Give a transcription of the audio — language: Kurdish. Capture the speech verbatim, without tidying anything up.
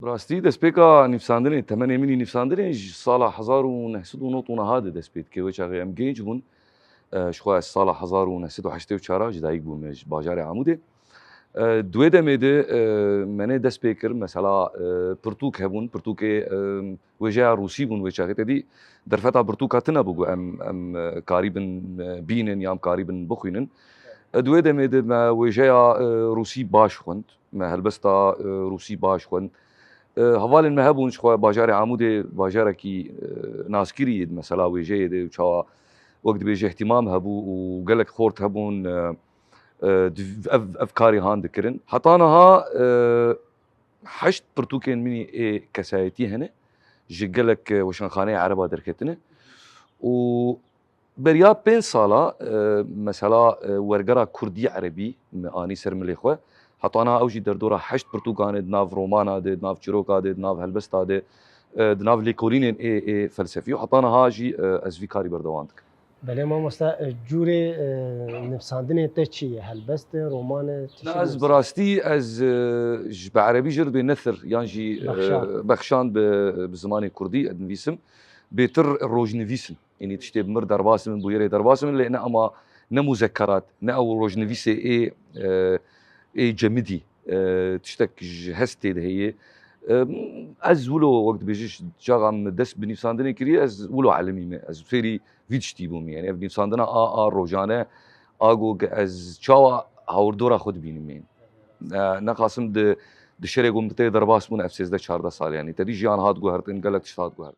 Bi rastî destpêka nivîsandinê, temenê min î nivîsandinê ji sala hezar û neh sed û nod û neh de dest pê dike. Wê çaxê em genc bûn. E, ji xwe ez sala hezar û neh sed û heştê û çar ji dayik bûme, ji bajarê Amûdê. E, di wê demê de, e, me ne dest pê kir, mesela, e, pirtûk hebûn, pirtûkê, e, wêjeya rûsî bûn wê çaxê. Te dî derfeta pirtûka tune bû ku em, em, e, karîbin, e, bînin ya em karîbin bixwînin. E, di wê demê de me wêjeya, e, rûsî baş xwend, me helbesta, e, rûsî baş xwend. E, hevalên me hebûn ji xwe bajarê Amûdê, bajarekî, e, naskirî yê di mesela wêjeyê de û çawa wek dibêje îhtîmam hebû û gelek xort hebûn, e, e, di-, ev, ev karî han dikirin. Heta niha, e, heşt pirtûkên min ê kesayetî hene, ji gelek, e, weşanxaneyê ereba derketine û beriya pênc sala, e, mesela, e, wergera kurdî erebî me anî ser milê xwe. Heta niha ew jî derdora heşt pirtûkan e, di nav romana de, di nav çîroka de, di nav helbesta de, e, di nav lêkolînên ê, ê felsefî û heta niha jî, e, ez vî karî berdewam dikim. Belê mamoste, e, cûrê, e, nivîsandinê te çi ye? Helbest e, roman e, tiştî Ne, ez nivîsandin? Bi rastî ez, e, ji bi erebî jî dibê nesir yan jî, e, Bexşan. Bexşan bi, bi zimanê kurdî dinivîsim. Bêtir rojnivîs in. Yanî tiştê bi mir derbas min, bûyerê derbas min, lê ne ama ne muzekerat, ne ew rojnivîsê ê, e, ê cemidî, e, tiştek ji hestê de heye. E, ez wilo, wek dibêje, ji çaxa min dest bi nivîsandinê kiriye, ez wilo elimî me. Ez fêrî vî tiştî bûm. Yanî ev nivîsandina a, a rojane, a ku ez çawa hawirdora xwe dibînim. Yanî, e, nexasim di, di şerê ku min tê derbas bûn ev sêzdeh çardeh sal. Yanî te dî jiyan hat guhertin, gelek tişt hat guhertin.